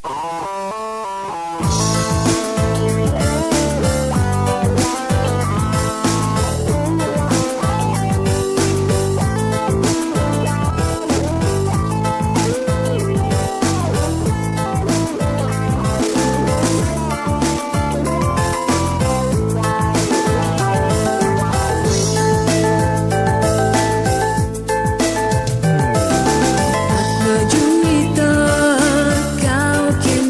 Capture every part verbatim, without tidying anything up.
At majuita kau ken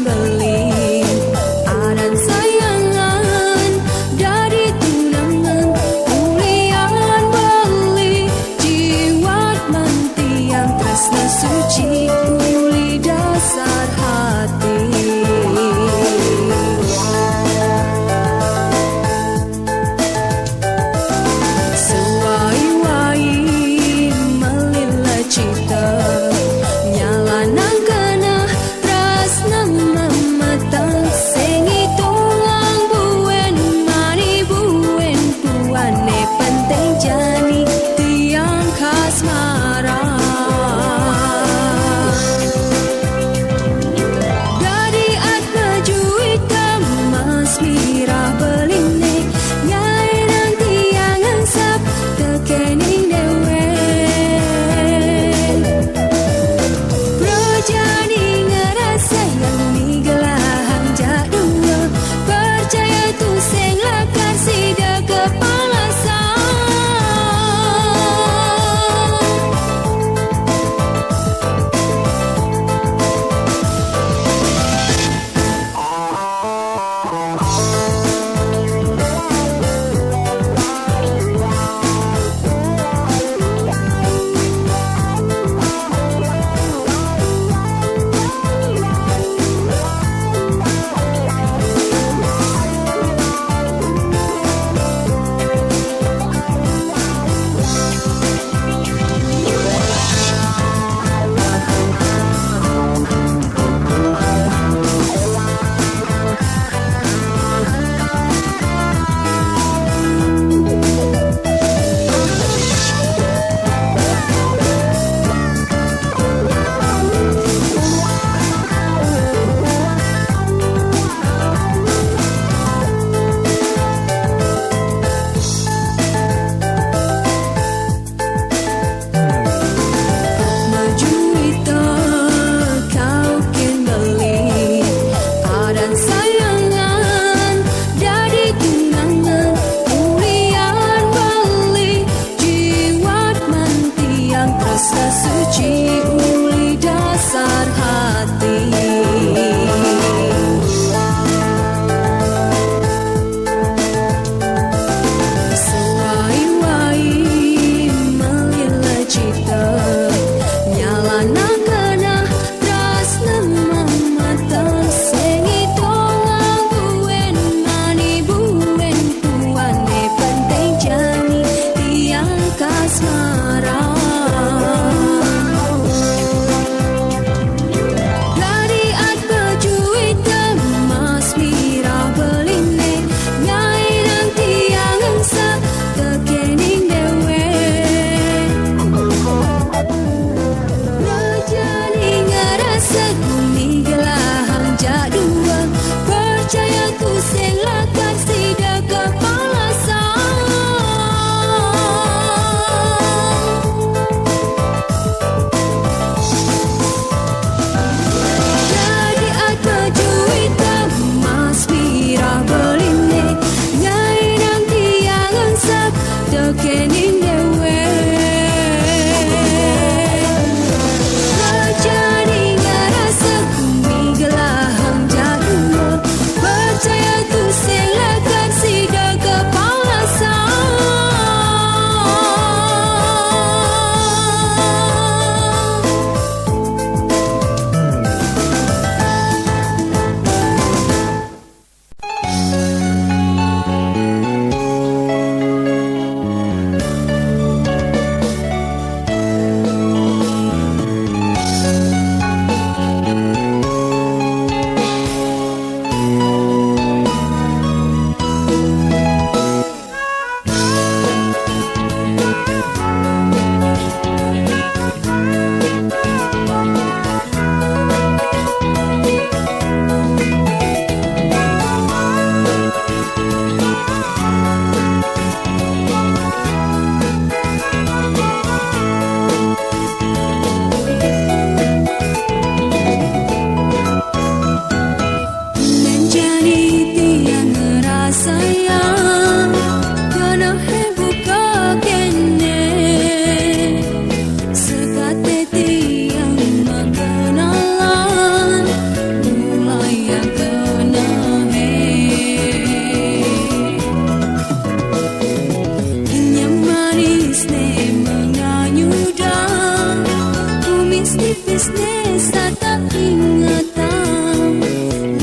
Nesta tak ingatan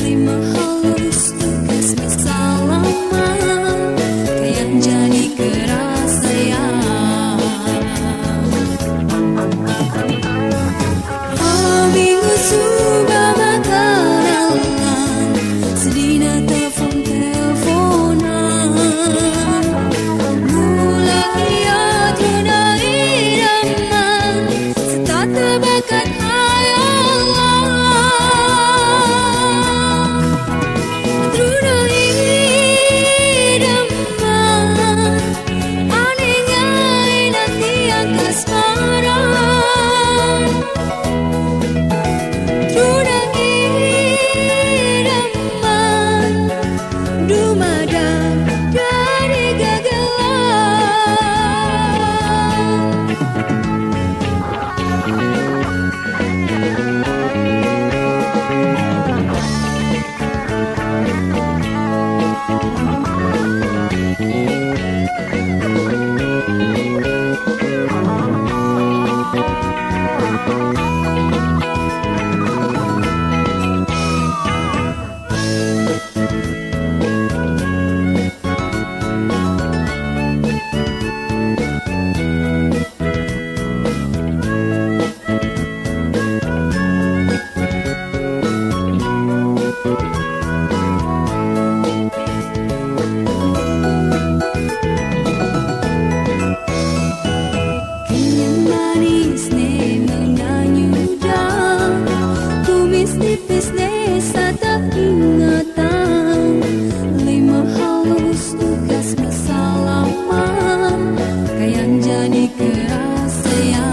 lima halus tugas bersalaman, kayak jadi kerasa ya. Amingu suba makaralan, sedina telepon-teleponan. Mula ia tuna idaman, setata bakat hayalan. Tuna idaman, anehnya nanti angkas marah. Tuna idaman, dumadak dari gagalan. Kenyang manis ne menganyuda, kumis nipis ne sata ingatan, lima halus tugas bersalaman, kayak jadi kerasa ya.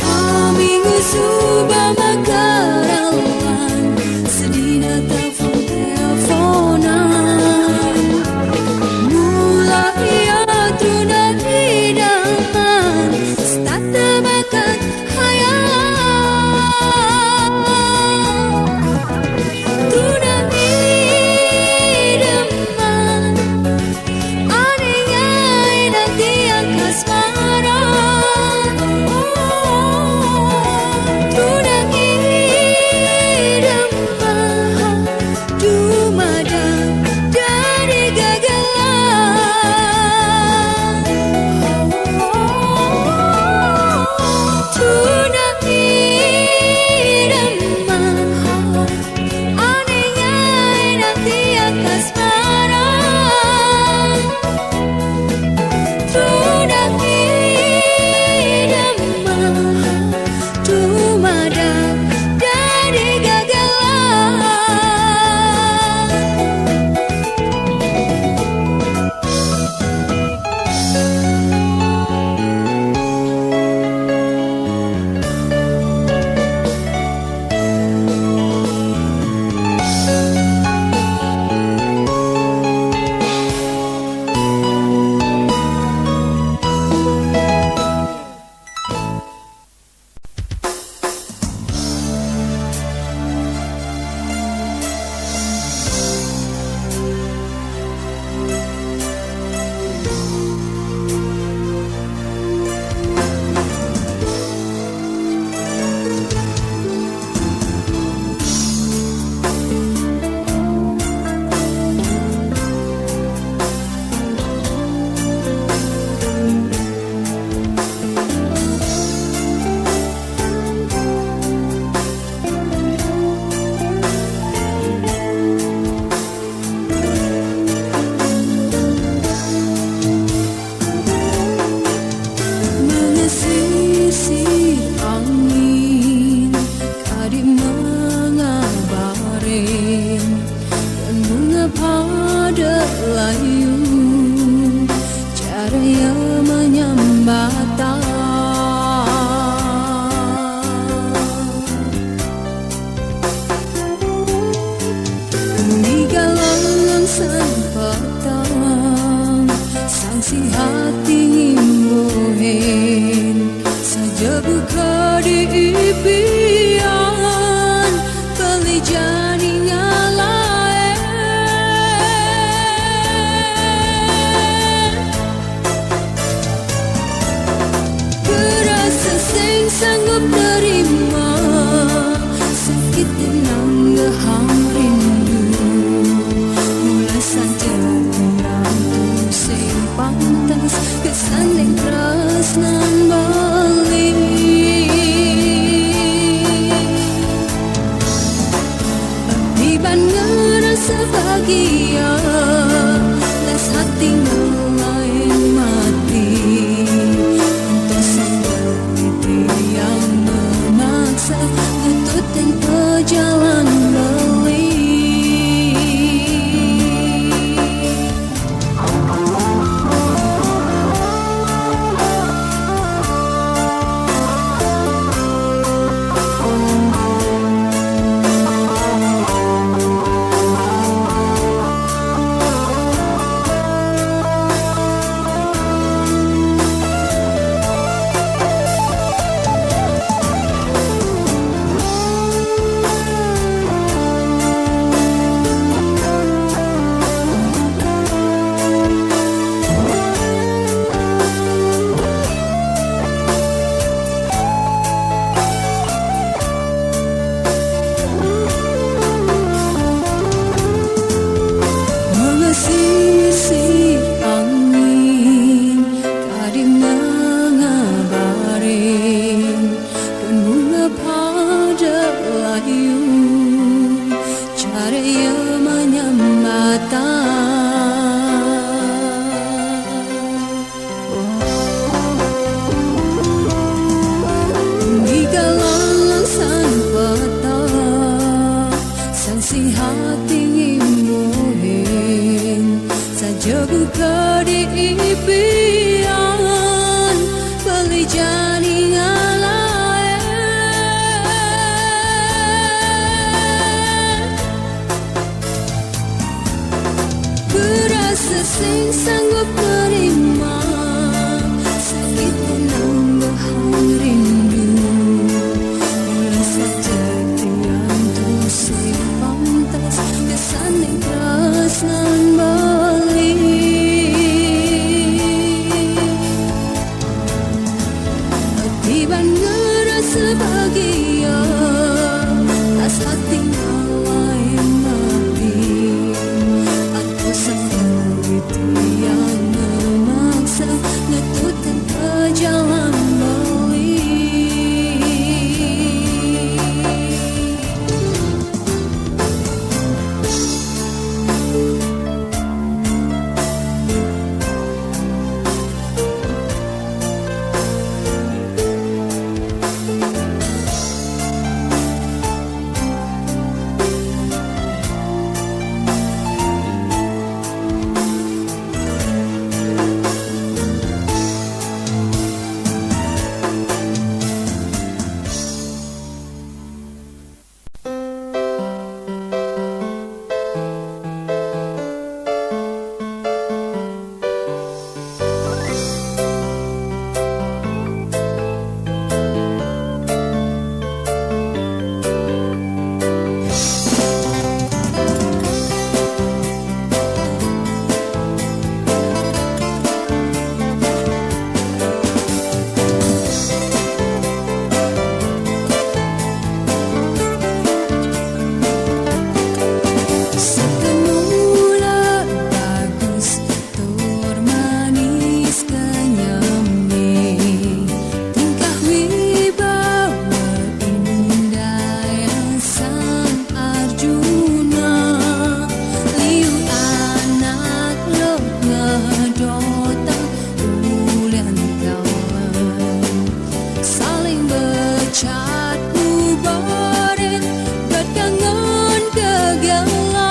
Amingu suba makaralan, sedina telepon-teleponan. Mula ia tuna idaman, setata bakat hayalan. Tuna idaman, anehnya nanti angkas marah. Tuna idaman, dumadak dari gagalan. Tuna idaman, anehnya nanti angkas marah. Tuna idaman, dumadak dari gagalan. Mengesisir angin, kadi mengabarin, dan bunga pada layu, cara ia menyambatang. Di galangan sang patang, sang si hati ngimbuhin, saja buka di ipian, pelih jani ngalain. Ia, las hati ngalain mati. Untuk seperti yang memaksa, tututin pejalan beli. Mengesisir angin, tadi mengabarin, dan bunga pada layu, cara ia menyambatan. Di galang sang patah, sang si hati ngimuhin, saja buka di ipian, beli jani ngalain. Berasa sing sanggup terima sakit nambah rindu. Mula saja tiang tu sing pantas, kesan yang keras nan balik. Tiban ngerasa bahagia, tas hati ngalain mati. Aku sendiri yang memaksa, ngetut tanpa jalan balik. Setemula bagus, tur manis kenyemnya, tingkah wibawa indah sang Arjuna, liu anak lok ngedotang ulian kawan. Saling becat mubarit, berkangan kegelan.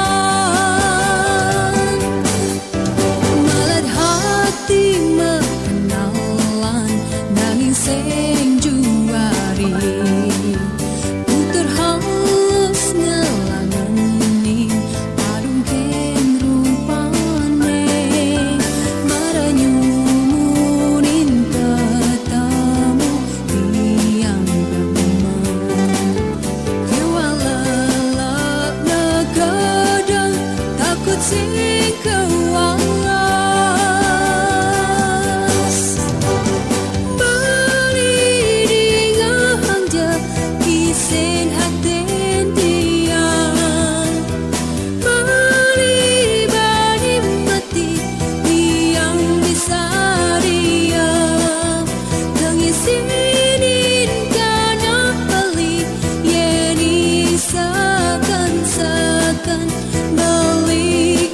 Malat hati mekenalan, nanging sing juari. Puter halus ngelangeni, padung ken rupane, mara nyumunin tetamu tiang demen. Kiwala lak negada, takut sing kewalas. Beli dingah hangja isin hatin tiang. Beli bani mati tiang bisa dia. Tang isinin kana beli, yeni sakan-sakan beli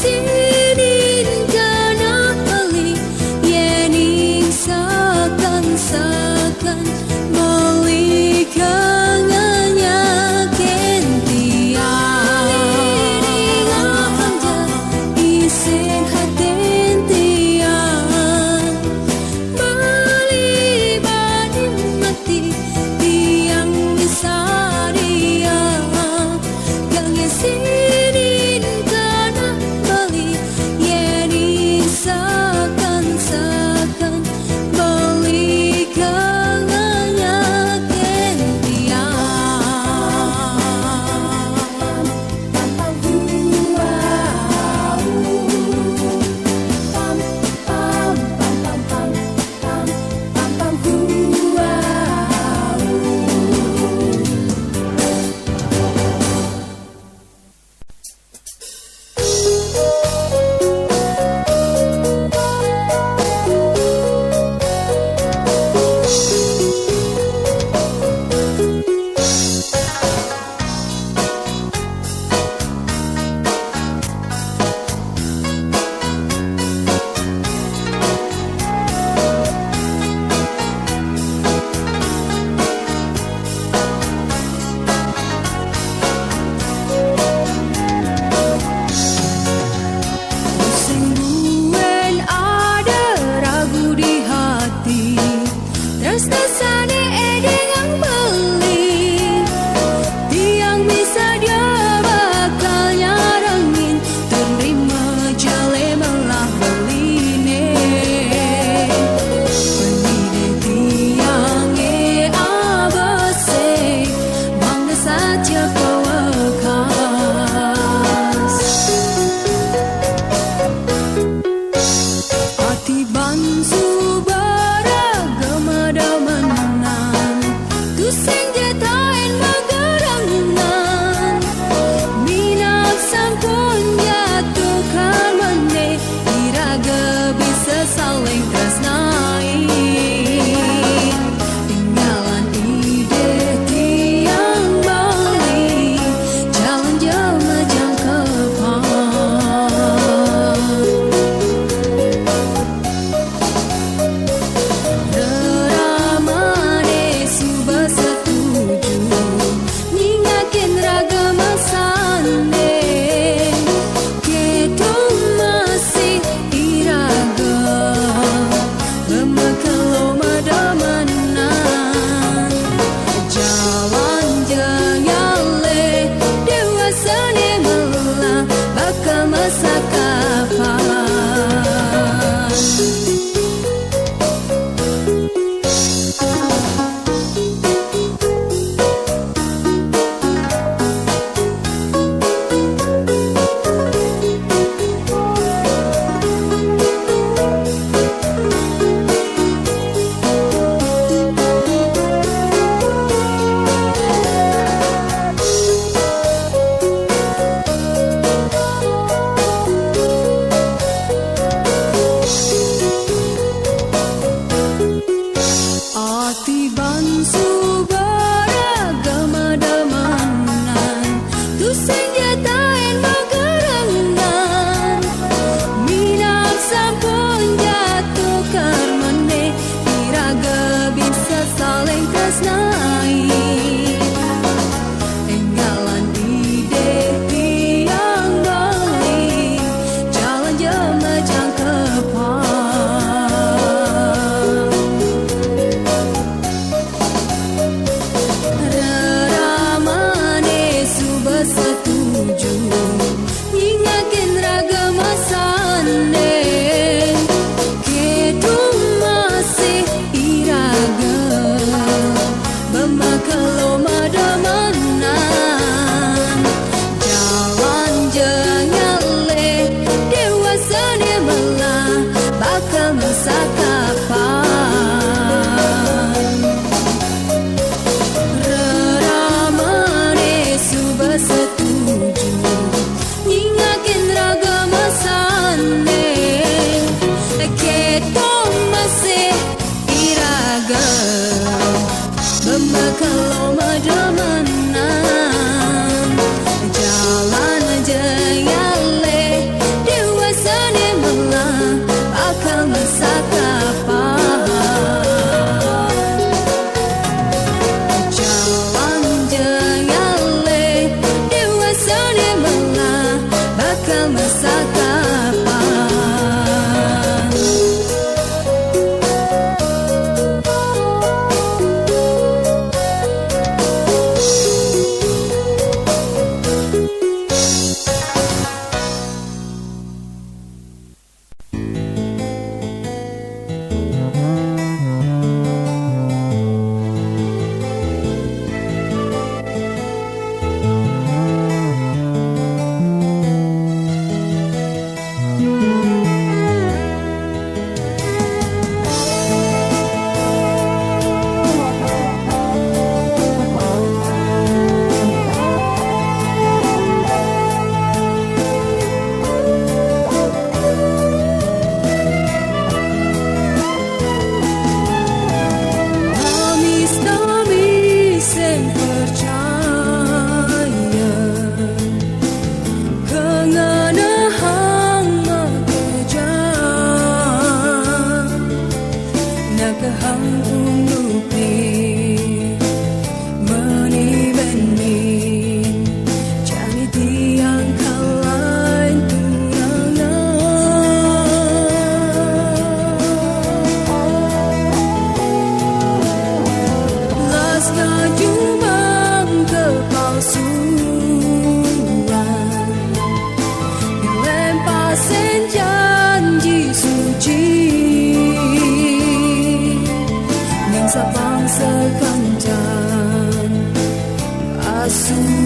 Sinin kana balik, yening sakan-sakan balik kanganya kentian. Isin hatentian. Bali bani mati tiang isaria. Kang sinin kana bali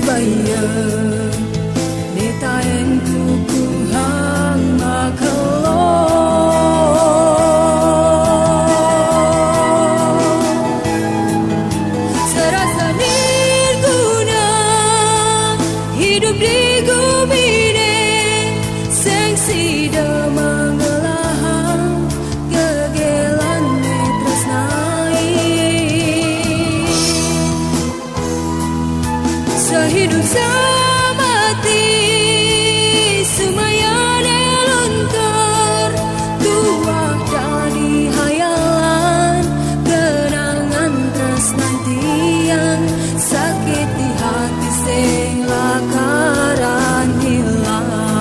Baya, netaen kukuhang makelong. Serasa nirguna hidup di gumine, sing sida mangelahang kegelan ne tresnai. Sehidup semati, sumayane luntur, tuah dadi hayalan, kenangan tresnan tiang, sakit di hati sing lakaran hilang.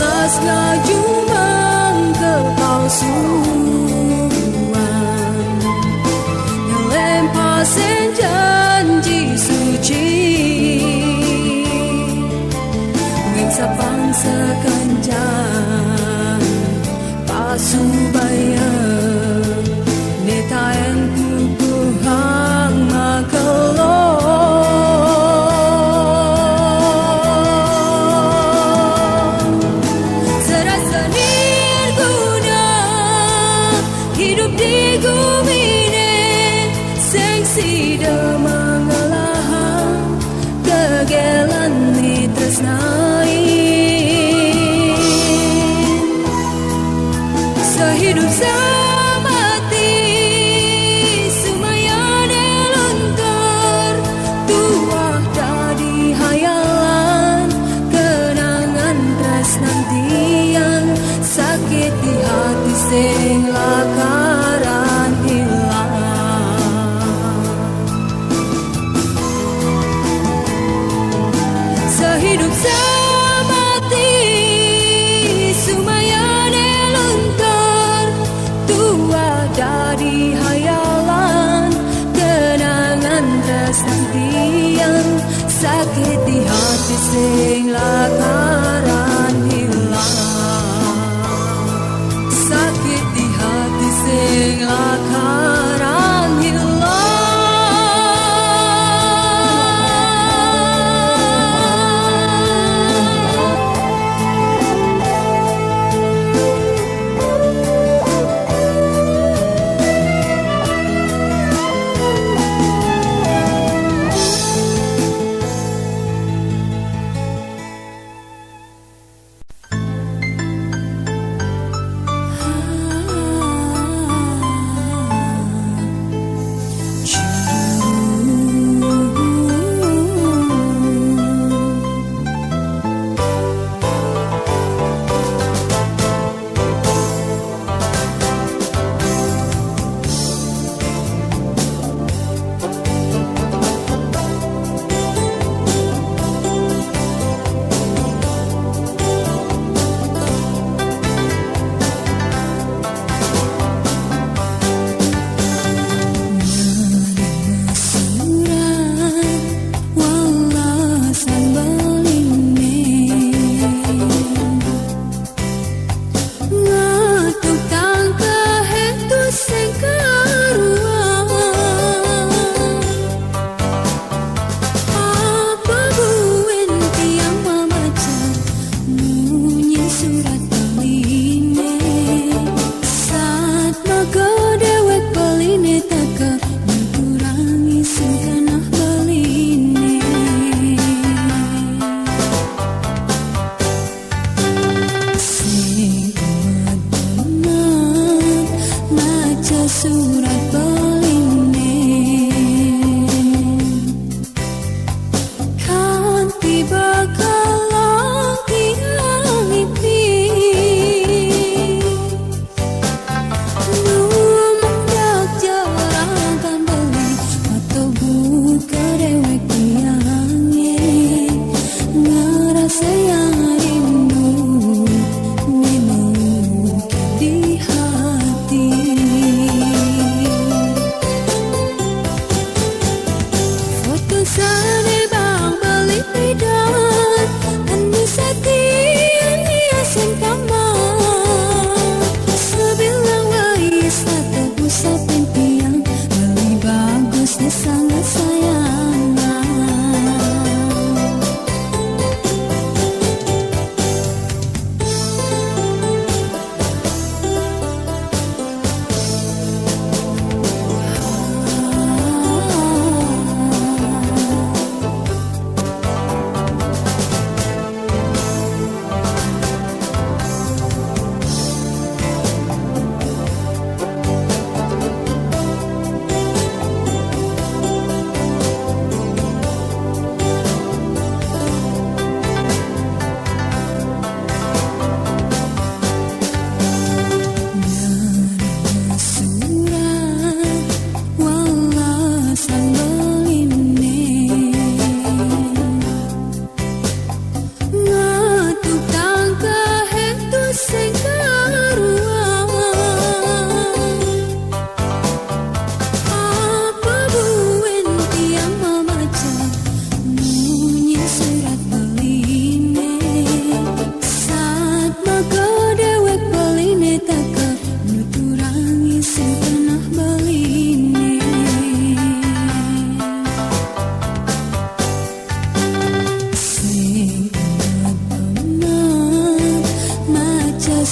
Las ngajumang ke palsuan, ngelempah sen janji suci, ngeksapang sekenjang pasubaya, netaen kukuhang makelong. Serasa nirguna hidup di gumine, sing sida mangelahang kegelan ne tresnain. Sehidup semati, sumayane luntur, tuah dadi hayalan, kenangan tresnan tiang, sakit di hati sing lakaran hilang. Sehidup semati, sumayane luntur, tuah dadi hayalan, kenangan tresnan tiang, sakit di hati sing lakaran hilang. Sakit di hati sing lakaran hilang. Ngatuk tangka hetu sing karuan. Apa buen tiang mamaca munyin surat baline? Sat maka dewek baline teka nuturangi sing keneh baline. Sing kuat bener maca surat baline.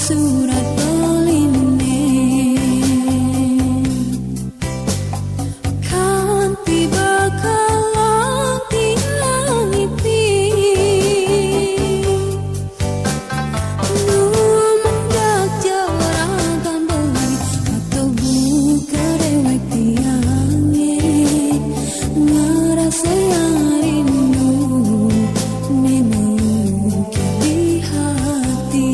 Surat beliné kanti bakalang tiang ngipi. Nu mendak jauh ragan beli, atau buka dewek tiangé. Ngarasayang rindu né melukis di hati.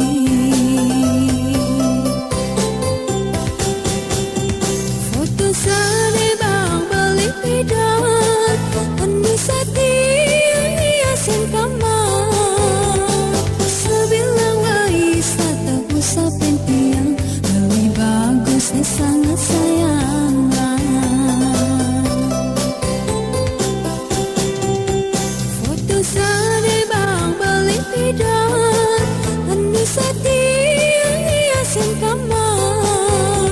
Foto sané bang beli pidan, anu satia hiasan kamar. Sabilang wais tatap usapin tiang, beli bagus né sangat sayang. Foto sané bang beli pidan, anu satia hiasan kamar.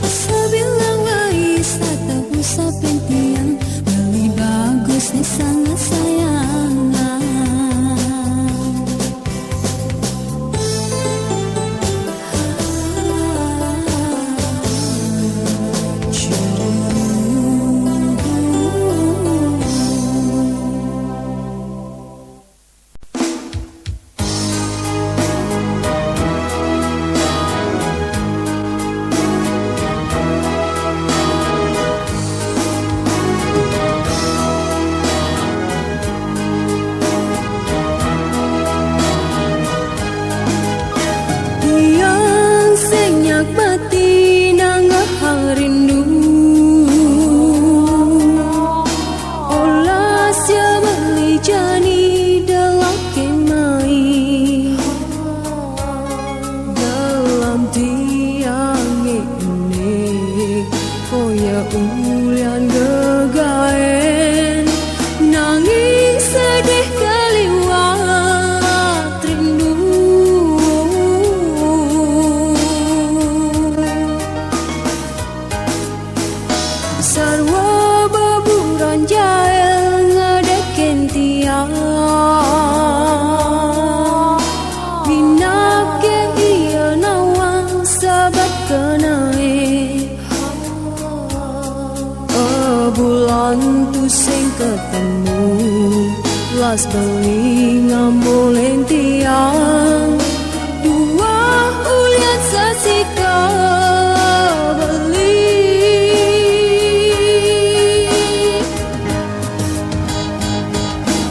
Sabilang wais tatap usapin tiang, beli bagus né sangat sayang. Tiang sing nyak mati nangahang rindu. Olas ya beli jani dalam kemai. Dalam tiang ini, koya ulian gegaén, nanging sedih kaliwat rindu. Sarwa baburan jael ngadékén tiang. Minab gén ia nawang sabat kenaé. Bulan tusing ketemu, las beli ngamulin tiang. Tuah ulian sasika beli.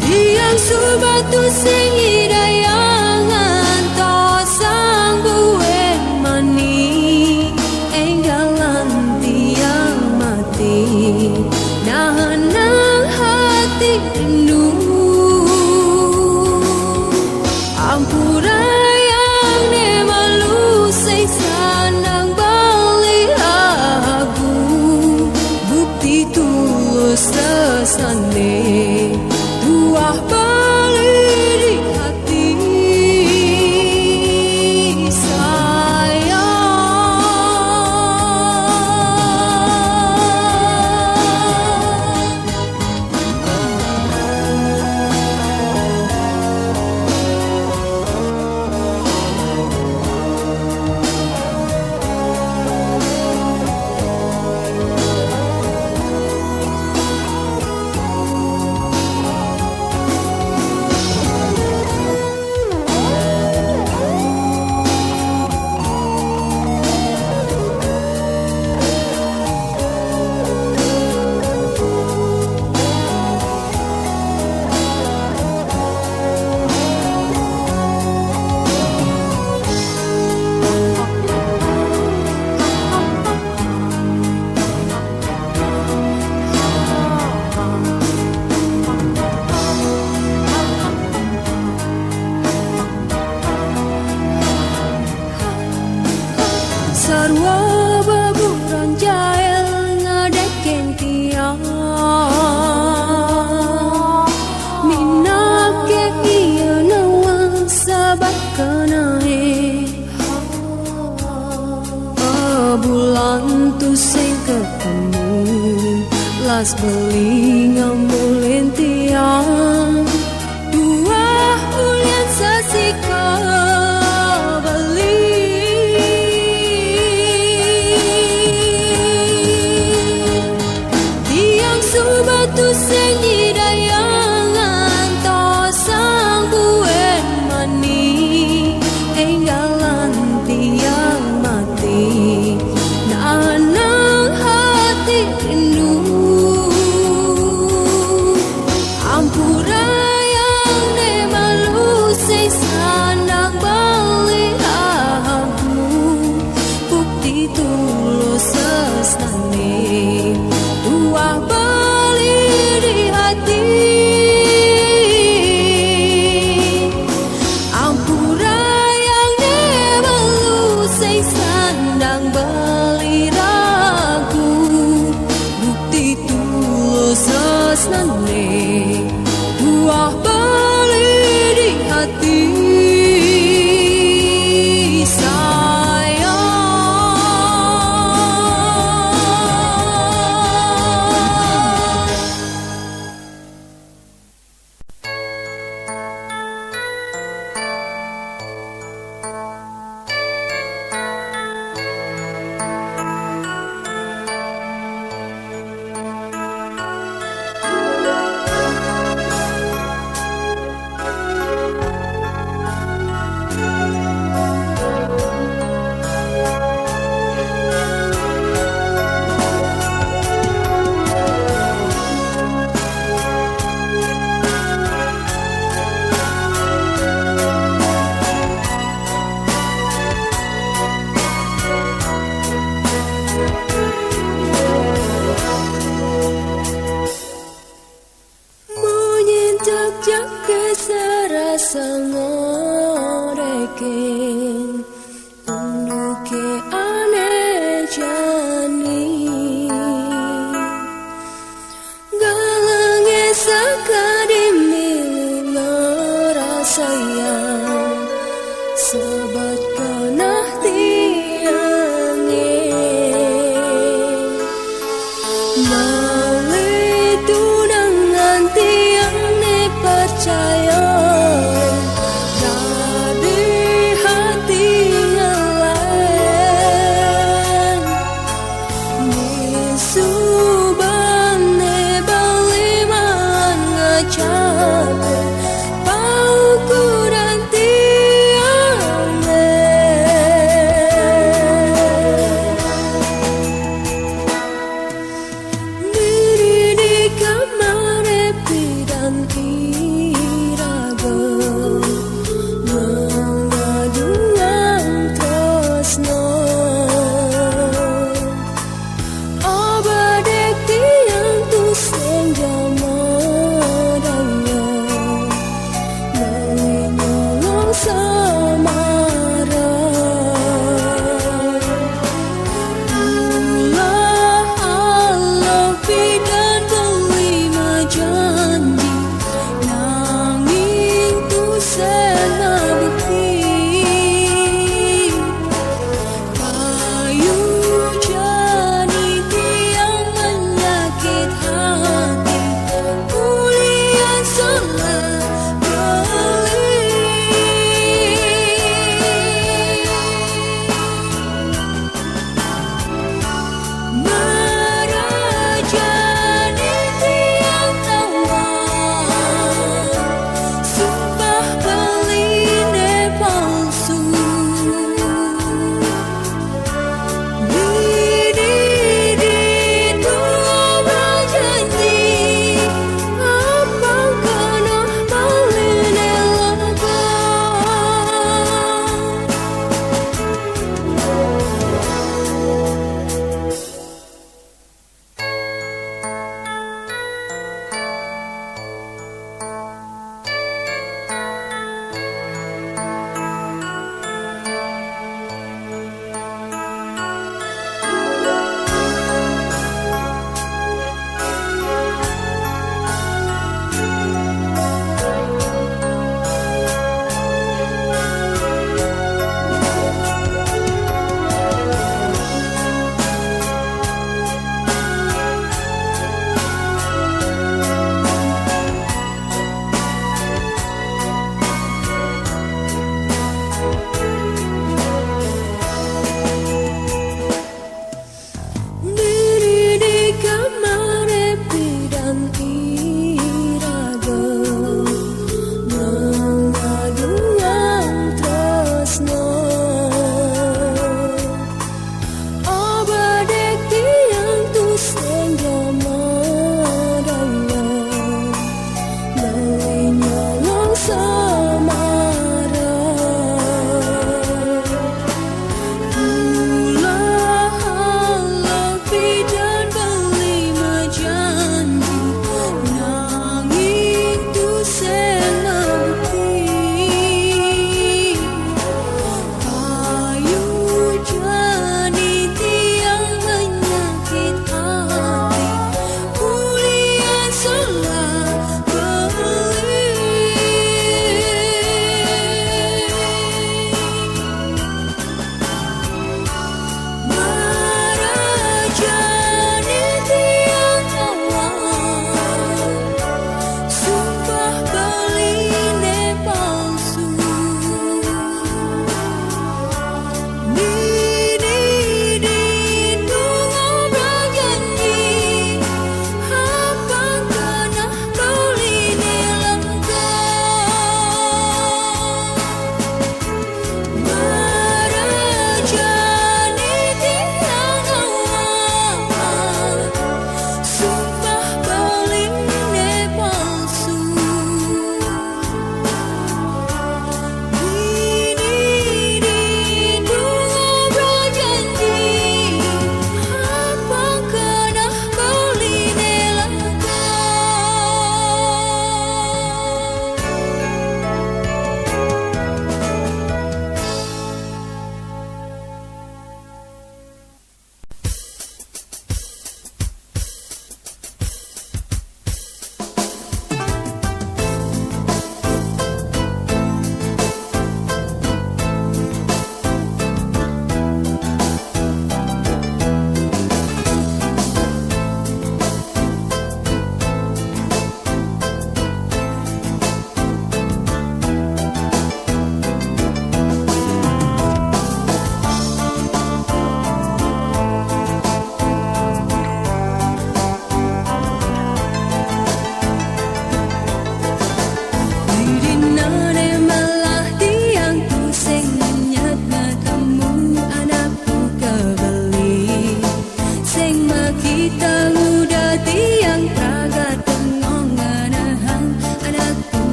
Tiang suba tusing idayang antosang buin mani, énggalan tiang mati nahanang hati rindu. Ampurayang né malu sing sandang beli lagu, bukti tulus tresnané tuah beli di hati sayang. Sarwa baburan jael ngadékén tiang. Minab gén ia nawang sabat kenaé. Bulan tusing ketemu, las beli ngamulin tiang. Tuah ulian sasika beli.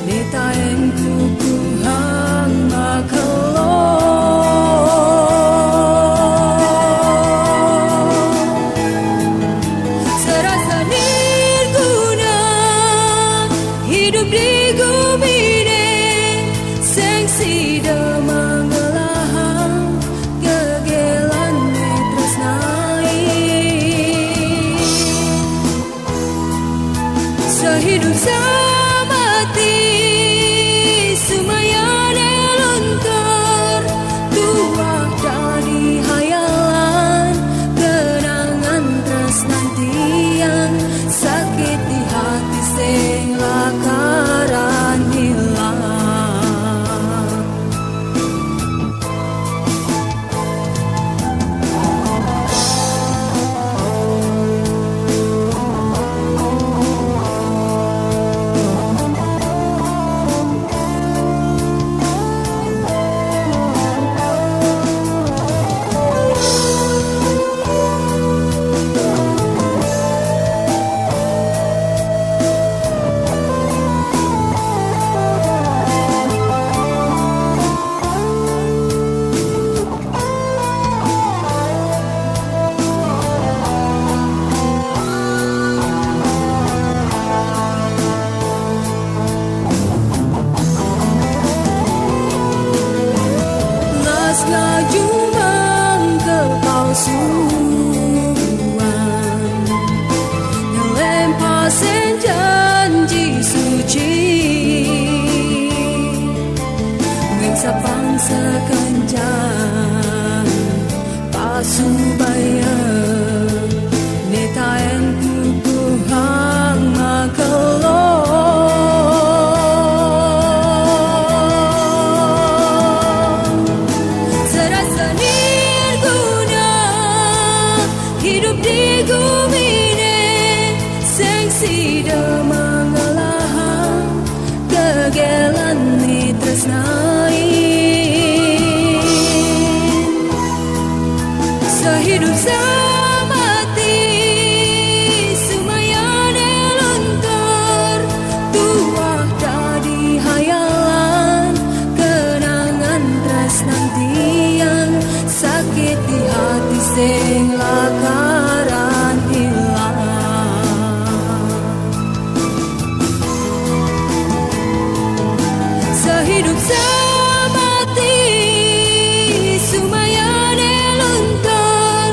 Nitaen ku hang makelong. Serasa nirguna hidup di gumi ne, seng sida mangelahang kegelan ne tresnai. Sehidup semati sumaya ne luntur, tuah dadi hayalan kenangan tresnan tiang, sakit di hati sing lakaran hilang. Las ngajumang ke palsuan, nyelempa sen janji suci, ngen sapang sekenjang pasubaya, nitaen ku hang makelong. Serasa nirguna hidup di gumi ne, seng sida mangelahang kegelan ne tresnai. Sehidup semati sumaya ne luntur, tuah dadi hayalan kenangan tresnan tiang, sakit di hati sing lakaran hilang. Sehidup semati sumaya ne luntur,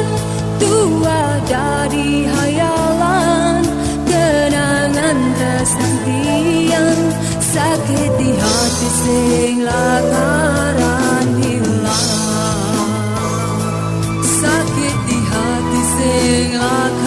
tuah dadi hayalan kenangan tresnan tiang, sakit di hati sing lakaran hilang. Sakit di hati sing lakaran